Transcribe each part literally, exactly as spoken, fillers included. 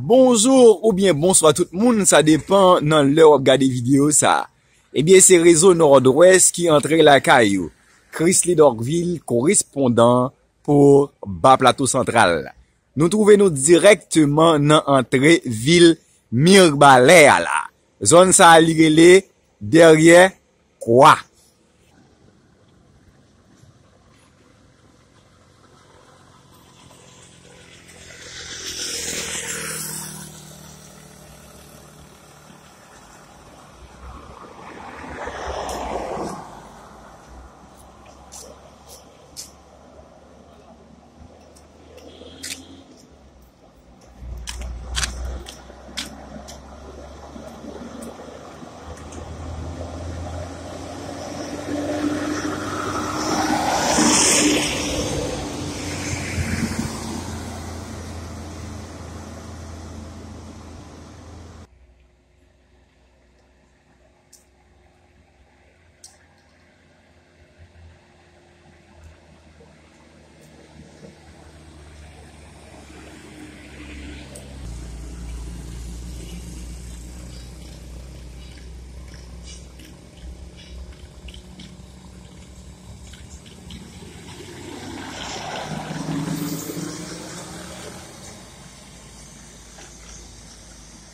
Bonjou oubyen bonswa tout moun, sa depan nan lè w ap gade videyo sa a. Ebyen, se rezo Nòdwès ki antre lakay ou. Chrisley Dorvil, korespondan pou Ba Plato Santral. Nou twouve nou dirèkteman nan antre vil Mibalè a la. Zòn sa a li rele Dèryè Kwa.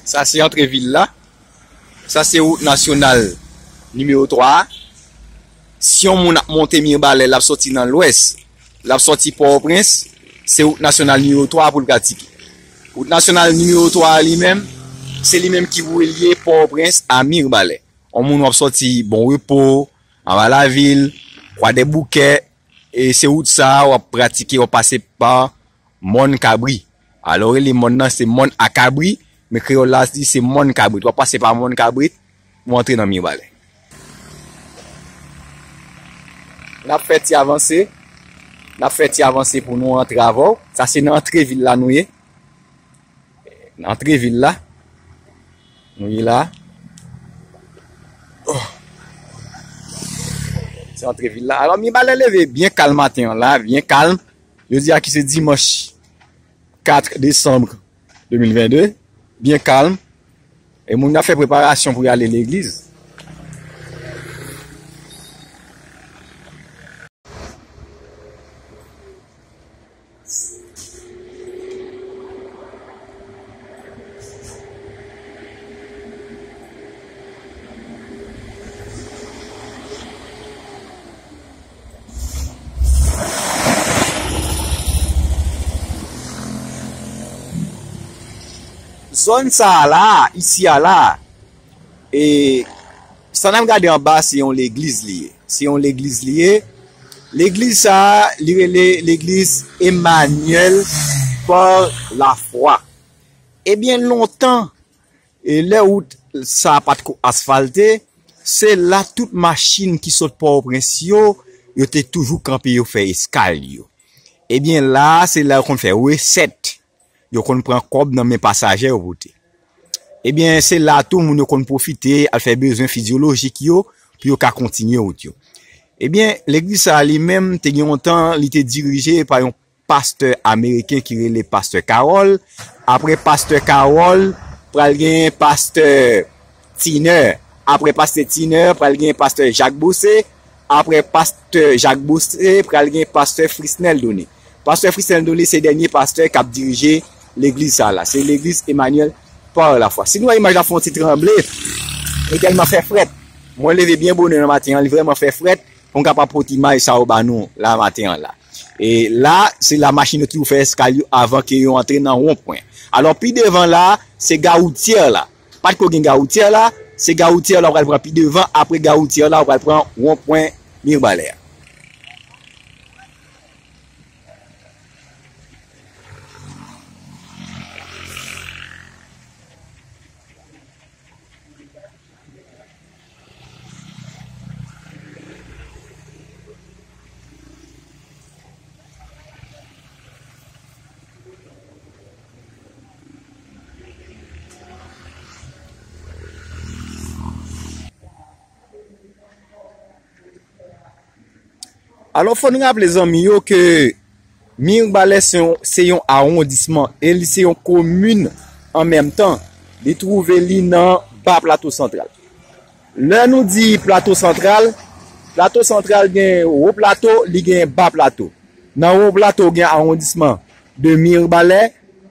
Sa se antre vil la. Sa se wout nasyonal nimewo twa a. Si yon moun ap monte Mibalè, l ap sòti nan lwès, l ap sòti Pòtoprens, se wout nasyonal nimewo twa a pou l pratike. Wout nasyonal nimewo twa a li menm, se li menm ki relye Pòtoprens a Mibalè. Yon moun w ap sòti Bon Repo, Anba Lavil, Kwadèboukè, e se wout sa a w ap pratike, w ap pase pa Mòn Kabri. Alò, yo rele mòn nan, se mòn a kabri, men kreyòl la di se mòn kabrit. W ap pase pa mòn kabrit, w antre nan Mibalè. N ap fè ti avanse. N ap fè ti avanse pou nou antre avè w. Sa se nan antre vil la nou ye. Nan antre vil la. Nou ye la. Oh. Se antre vil la. Alò, Mibalè leve byen kalm maten an la, byen kalm. Jodi a ki se dimanch kat desanm de mil vennde, byen kalm. E moun yo ap fè preparasyon pou y ale legliz. Zòn sa a la, isi a la, e sa n ap gade anba, se yon legliz li ye. Se yon legliz li ye. Legliz sa a, li rele legliz Emmanuel par la foi. Ebyen, lontan, e lè wout sa a pa t ko asfalte, se la tout machin ki sot Pòtoprens yo, yo te toujou kanpe, yo fè eskal yo. Ebyen, la a, se la yo konn fè resèt. Yo konn pran kòb nan men pasaje yo pote. Ebyen, se la tou moun yo konn pwofite al fè bezwen fizyolojik yo pou yo ka kontinye wout yo. Ebyen, legliz sa a li menm te gen yon tan, li te dirije pa yon pastè ameriken ki rele pastè Carroll. Apre pastè Carroll, pral gen pastè Tiner. Apre pastè Tiner, pral gen pastè Jacques Bossé. Apre pastè Jacques Bossé, pral gen pastè Frisnel Doné. Pastè Frisnel Doné se dènye pastè k ap dirije legliz sa la. Se legliz Emmanuel par la foi. Si nou wè imaj la fè yon ti tranble, li tèlman fè frèt. Mwen leve byen bonè nan maten an, li vrèman fè frèt pou m kapab pote imaj sa yo ba nou la maten an la. E la, se la machin yo toujou fè eskal yo avan ke yo antre nan wonpwen. Alò, pi devan la, se gawoutye la. Pa t ko gen gawoutye la, se gawoutye la w pral pran pi devan, apre gawoutye la w pral pran wonpwen Mibalè a. Alò, fò n raple zanmi yo ke Mibalè se yon, se yon awondisman e li se yon komin an menm tan, li twouve li nan Ba Plato Santral. Lè nou di Plato Santral, Plato Santral gen Wo Plato, li gen Ba Plato. Nan Wo Plato gen awondisman de Mirbalè,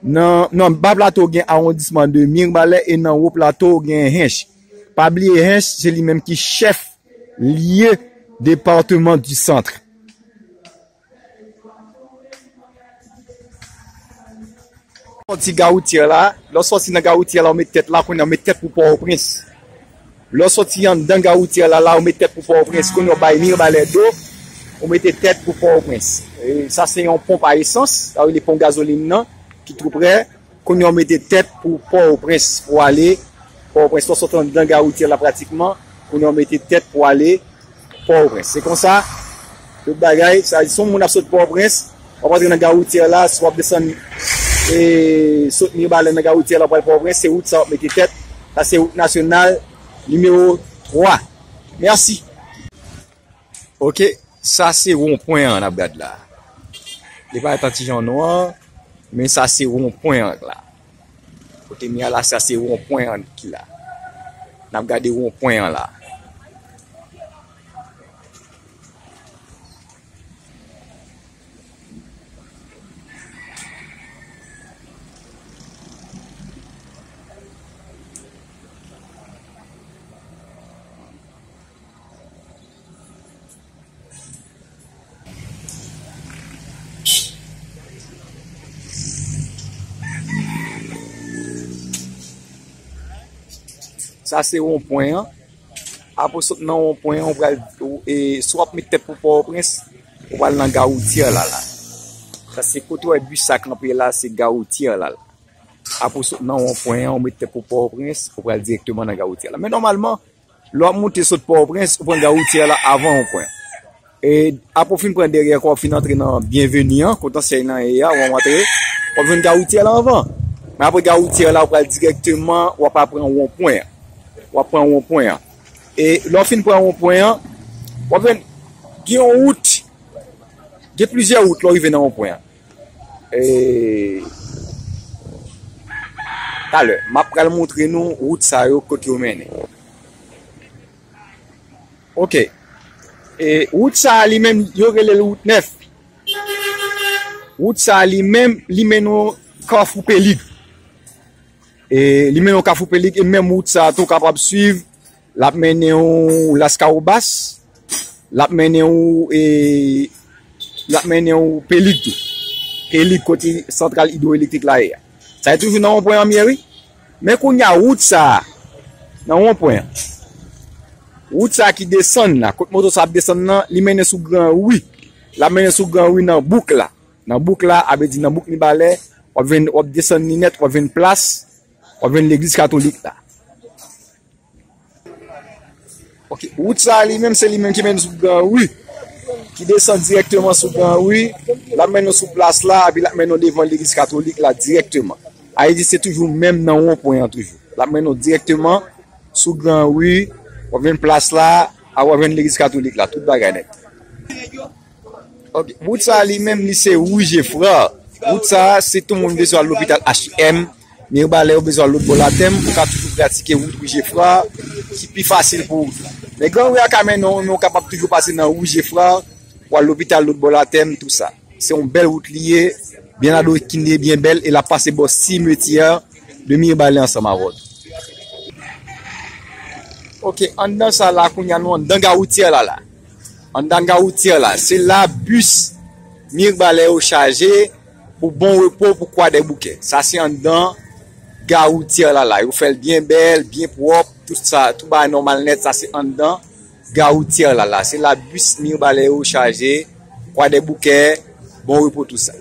nan, nan Ba Plato gen awondisman de Mirbalè e nan Wo Plato gen Hench. Pa bliye Hench, se li menm ki chèf lye depatman di Sant. Sòti Gare Routière la, lè w sòti nan Gare Routière la, ou met tèt la, kounye a ou met tèt pou Pòtoprens. Lè w sòti anndan Gare Routière la, la, ou met tèt pou Pòtoprens. Kounye a ou bay Mirbalè do, ou mete tèt pou Pòtoprens. E sa se yon ponp a esans, sa rele pon gazolin nan, ki tou prè. Kounye a ou mete tèt pou Pòtoprens, pou ale Pòtoprens. Lè w sòti anndan Gare Routière la pratikman, kounye a ou mete tèt pou ale Pòtoprens. Se konsa, tout bagay, sa di, si yon moun ap sot Pòtoprens, w ap antre nan Gare Routière la, si w ap desann, e, sot Mirbalè nan Gare Routière la, w ap al Pòtoprens, se wout sa w ap mete tèt. Sa se wout nasyonal nimewo twa. Mèsi. Ok, sa se wonpwen an n ap gad la. Li parèt an ti jan nwa, men sa se wonpwen an la. Kote m ye a la, sa se wonpwen an ki la. N ap gade wonpwen an la. Sa se wonpwen an. Apre w sot nan wonpwen an, ou pral, ou, e, si w ap met tèt pou Pòtoprens, ou pral nan Gare Routière la, la. Sa se kote w wè bis sa kanpe la, se Gare Routière la, la. Apre w sot nan wonpwen an, ou met tèt pou Pòtoprens, ou pral dirèkteman nan Gare Routière la. Men nòmalman, lè w ap moute sot Pòtoprens, ou pran Gare Routière la avan wonpwen an. E apre w fin pran dèyè, w fin antre nan Byenveni an, kote ansèy lan ye a, w ap antre, w ap jwenn Gare Routière la anvan. Men apre Gare Routière la, ou pral dirèkteman, w ap pran wonpwen an. W ap pran wonpwen an. E lè w fin pran wonpwen an, w ap jwenn gen yon wout, gen plizyè wout lè w rive nan wonpwen an. E, talè, m ap pral montre nou wout sa yo, kote yo mennen. Ok. E, wout sa a li menm, yo rele l wout nèf. Wout sa a li menm, li mennen w Kafou Pelig. E, li mennen w Kafou Pelig, e menm wout sa a tou w kapab swiv, l ap mennen w Laskawobas, l ap mennen w, e, l ap mennen w Pelig tou. Pelig kote santral idwoelektrik la ye a. Sa e toujou nan wonpwen an m ye, wi. Men kounye a, wout sa a, nan wonpwen an. Wout sa a ki desann la, kot moto sa ap desann nan, li mennen sou Gran Ri. L ap mennen sou Gran Ri nan bouk la. Nan bouk la, a vle di nan bouk Mibalè, w ap jwenn, w ap desann li nèt, w ap jwenn plas, w ap jwenn legliz katolik la. Ok, wout sa a li menm, se li menm ki mennen sou Gran Ri, ki desann dirèkteman sou Gran Ri, l ap mennen w sou plas la, epi l ap mennen w devan legliz katolik la dirèkteman. A vle di se toujou menm nan wonpwen an toujou. L ap mennen w dirèkteman sou Gran Ri, w ap jwenn plas la, a w ap jwenn legliz katolik la, tout bagay nèt. Ok, wout sa a li menm, li se Ri Jefra. Wout sa a, si tout moun bezwen al lopital H I M, Mibalè, ou bezwen al lòt bò Latèm, ou ka toujou pratike wout Ri Jefra, ki pi fasil pou ou. Men Gran Ri a ka mennen w, men ou kapab toujou pase nan Ri Jefra, ou al lopital lòt bò Latèm, tou sa. Se yon bèl wout li ye, byen adokine, byen bèl, e l ap pase bò simetyè de Mibalè ansanm avè w. Ok, anndan sa la, kounye a nou anndan Gare Routière la, la. Anndan Gare Routière la, se la bis Mibalè yo chaje pou Bon Repo, pou Kwadèboukè. Sa se anndan Gare Routière la, la. Yo fè l byen bèl, byen pwòp, tout sa, tout bagay nòmal nèt, sa se anndan Gare Routière la, la. Se la bis Mibalè yo chaje, Kwadèboukè, Bon Repo, tout sa.